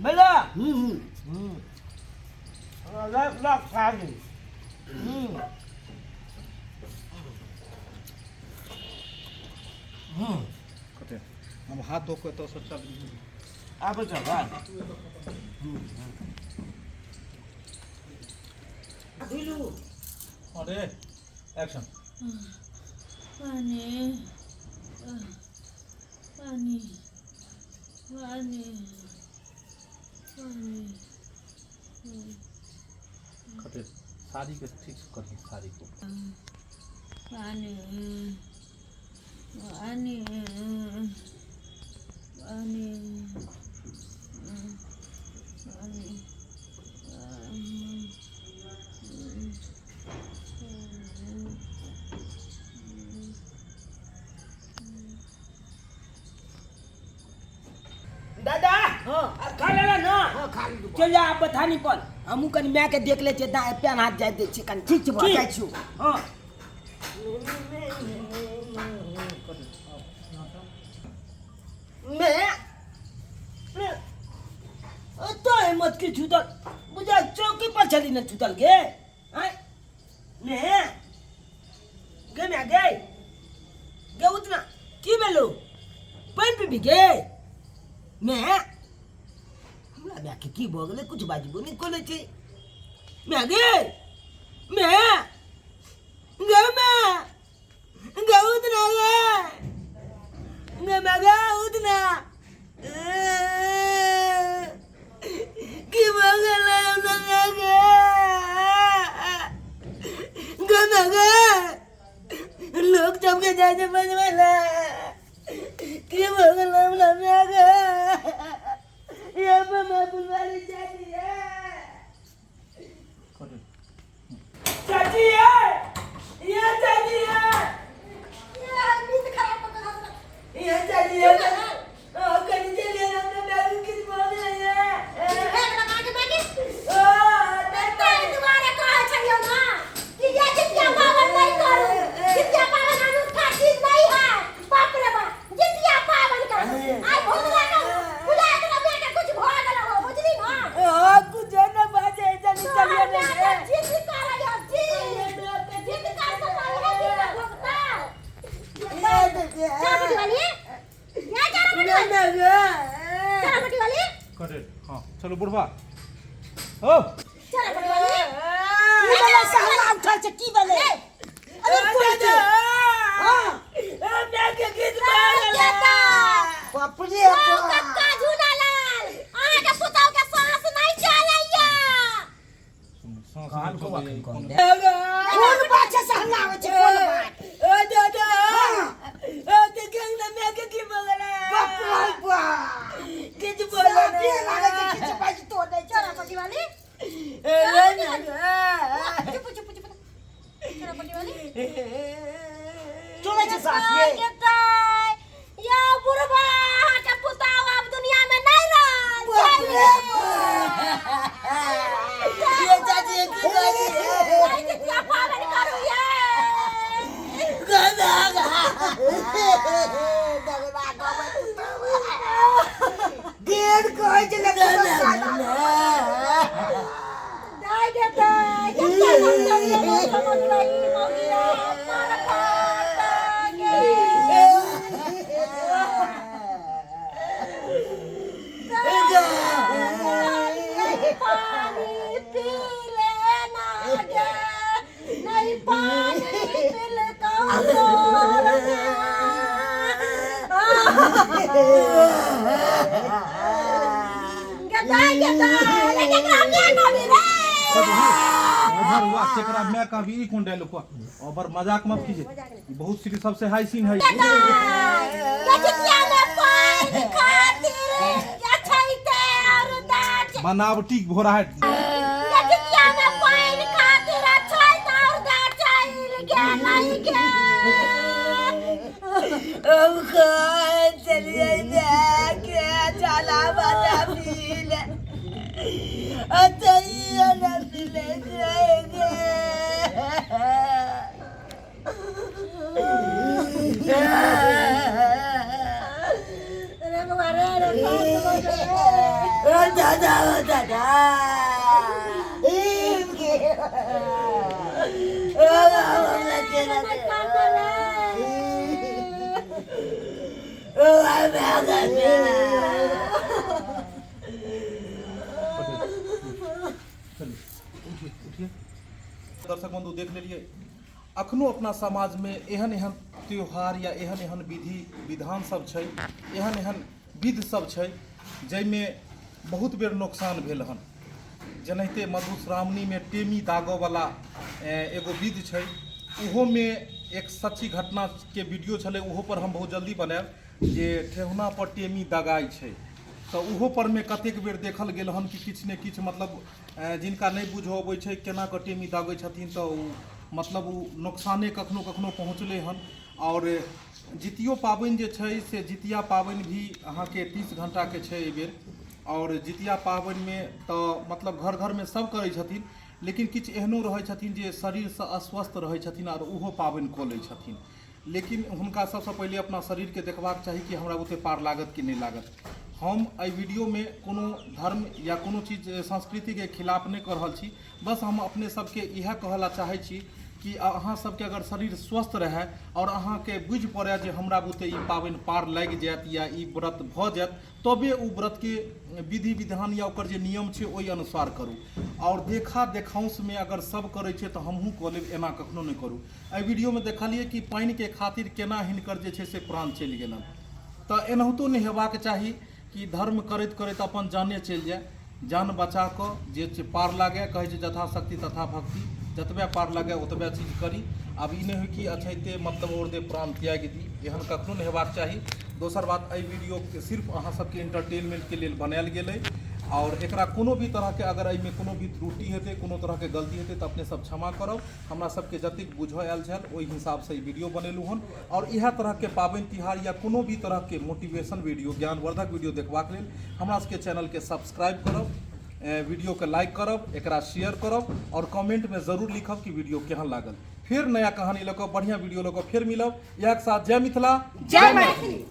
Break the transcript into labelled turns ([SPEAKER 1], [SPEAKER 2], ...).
[SPEAKER 1] भेलो।
[SPEAKER 2] हम्म हम्म।
[SPEAKER 1] हम्म, लग लग खा ली। हम्म हम्म।
[SPEAKER 3] कते हम हाथ धो के एतऽ से चल।
[SPEAKER 1] आबै छौ भाइ।
[SPEAKER 3] अरे एक्शन।
[SPEAKER 4] पानी, पानी, पानी, पानी।
[SPEAKER 3] कते साड़ी के ठीक से करही, साड़ी को।
[SPEAKER 4] पानी, पानी, पानी, पानी।
[SPEAKER 1] दादा।
[SPEAKER 2] हाँ।
[SPEAKER 1] आ, खा लेला ना?
[SPEAKER 2] हाँ, खा लेलहुँ।
[SPEAKER 1] चल जा आब बथानी पर, हमहूँ कनि मायके देख लै छियै, पेन हाथ जाय दै छियै कनि।
[SPEAKER 2] ठीक छै बौआ।
[SPEAKER 1] ठीक।
[SPEAKER 2] जाइ छियौ।
[SPEAKER 1] हँ। मैं तो हिम्मत की छूतल बुझा चौकी पर चली न छूतल गे। आय मैं गे, मैं गे गे उतना की भेलो? पानि पीबी गे? मैं हमरा मायके की भऽ गेलै? कुछ बाजबो नहि करै छै। मैं गे, मैं गे, मैं गे उतना गे गे, मैं गे उतना की भऽ गेलै हमरा मायके? गे मैं गे, लोक सबके जाइ छै बजबै लए। की भऽ गेलै हमरा मायके? ये मैं फुलवारी चाची है।
[SPEAKER 3] कते
[SPEAKER 1] चाची है, ये चाची है। ये चाची है। हाँ, कहीं चलिए ना, अपने बैग किस भऽ गेलै है? हाँ, कुछ न बाजे चली चलिए ना।
[SPEAKER 3] कते हाँ, चलो बुढ़वा हो।
[SPEAKER 2] की भेलै से हल्ला उठल छै? की भेलै? अरे कोई के? हाँ। बाप रे बाप।
[SPEAKER 4] कक्का झूलालाल, अहाँके पुतहु के साँस नहि चलैया।
[SPEAKER 3] साँस नहि चलैए,
[SPEAKER 2] कोन बात छै से हल्ला होइ छै? कोन बात? हाँ। बाप रे बाप। साफे लागै छै किछु बाजितो नहि छै।
[SPEAKER 4] चुप चुप चुप,
[SPEAKER 2] चलै छै सास ये।
[SPEAKER 4] या बुढ़बा, अहाँके पुतहु आब दुनिया में नहि रहल।
[SPEAKER 2] बाप रे
[SPEAKER 1] ये चाची, ये की चाची?
[SPEAKER 4] नहीं जितिया पाबनि करू ये।
[SPEAKER 2] गेल कहै छै लगै
[SPEAKER 4] दाइ गे दाइ, कते समझलियै, नहि समझलै ई मौगिया हमर बात गे। पानी पी लेना गे, नहीं पानी पिलतौ तोर गे। दाइ गे दाइ, रे केकरा माय कहबी रे?
[SPEAKER 3] ओभर हुआ केकरा मैं कहबी? ई कोन डायलॉग हुआ? ओवर मजाक मत कीजिए, ई बहुत सीरियस सबसे हाई सीन है।
[SPEAKER 4] जितिया में पानि खातिर अछैते और दाज
[SPEAKER 3] बनावटी हो रहा है।
[SPEAKER 4] जितिया में पानि खातिर अछैत और दाज चलि गेलै गे।
[SPEAKER 1] चलिए के चला बता पीले अच्छा न पीले जाएंगे।
[SPEAKER 4] रे बौआ रे, रे सास बजै रे।
[SPEAKER 2] दादा दादा
[SPEAKER 3] चलिए उठिए उठिए। दर्शक बंधु, देख लेलिए, अखनो अपना समाजमे एहन एहन त्योहार या एहन एहन विधि विधान सब छै, एहन एहन विध सब छै, जाहिमे बहुत बेर नोकसान भेल हन। जेनाहिते मधुश्रावणीमे टेमी दागऽवला एगो विध छै, ओहोमे एक सच्ची घटनाके वीडियो छलै, ओहो पर हम बहुत जल्दी बनायब, जे ठेहुना पर टेमी दगाइ छै। तऽ ओहो परमे कतेक बेर देखल गेल हन कि किछु ने किछु, मतलब जिनका नहि बुझऽ अबै छै केना कऽ टेमी दागै छथिन, तऽ ओ मतलब ओ नोकसाने कखनो कखनो पहुँचलै हन। आओर जितियो पाबनि जे छै, से जितिया पाबनि भी अहाँके 30 घण्टाके छै एहिबेर। आओर जितिया पाबनिमे तऽ मतलब घर घरमे सब करै छथिन, लेकिन किछु एहनो रहै छथिन जे शरीरसँ अस्वस्थ रहै छथिन आओर ओहो पाबनि कऽ लै छथिन। लेकिन हुनका सबसँ पहिले अपना शरीरके देखबाक चाही कि हमरा बुते पार लागत कि नहि लागत। हम एहि वीडियोमे कोनो धर्म या कोनो चीज संस्कृतिके खिलाफ नहि कऽ रहल छी। बस हम अपने सबके इएह कहऽ ला चाहै छी कि अहाँ सबके अगर शरीर स्वस्थ रहए आओर अहाँके बुझि पड़ए जे हमरा बुते ई पाबनि पार लागि जायत या ई व्रत भऽ जायत, तबे ओ व्रतके विधि विधान या ओकर जे नियम छै, ओहि अनुसार करू। आओर देखा देखाउँसमे अगर सब करै छै तऽ हमहूँ कऽ लेब, एना कखनो नहि करू। एहि वीडियोमे देखलियै कि पानिके खातिर केना हिनकर जे छै से प्राण चलि गेलनि। तऽ एनाहितो नहि हेबाक चाही कि धर्म करैत करैत अपन जाने चलि जाय। जान बचा कऽ जे छै पार लागए, कहै छै यथाशक्ति तथा भक्ति, जतबे पार लागए ओतबे चीज करी। आब ई नहि होइ कि अछैते मतलब और दे प्राण त्यागि दी, एहन कखनो नहि हेबाक चाही। दोसर बात, एहि वीडियोके सिर्फ अहाँ सबके एंटरटेनमेंटके लेल बनायल गेल अइ आओर एकरा कोनो भी तरहके अगर एहिमे कोनो भी त्रुटि हेतै, कोनो तरहके गलती हेतै, तऽ अपने सब क्षमा करब। हमरा सबके जतेक बुझऽ आयल छल, ओहि हिसाबसँ ई वीडियो बनेलहुँ हन। आओर इएह तरहके पाबनि तिहार या कोनो भी तरहके मोटिवेशन वीडियो, ज्ञानवर्धक वीडियो देखबाक लेल हमरा सबके चैनलके सब्सक्राइब करब, वीडियोके लाइक करब, एकरा शेयर करब आओर कमेंटमे जरूर लिखब कि वीडियो केहन लागल। फेर नया कहानी लऽ कऽ, बढ़िआँ वीडियो लऽ कऽ फेर मिलब। इएहके साथ जय मिथिला,
[SPEAKER 2] जय मैथिली।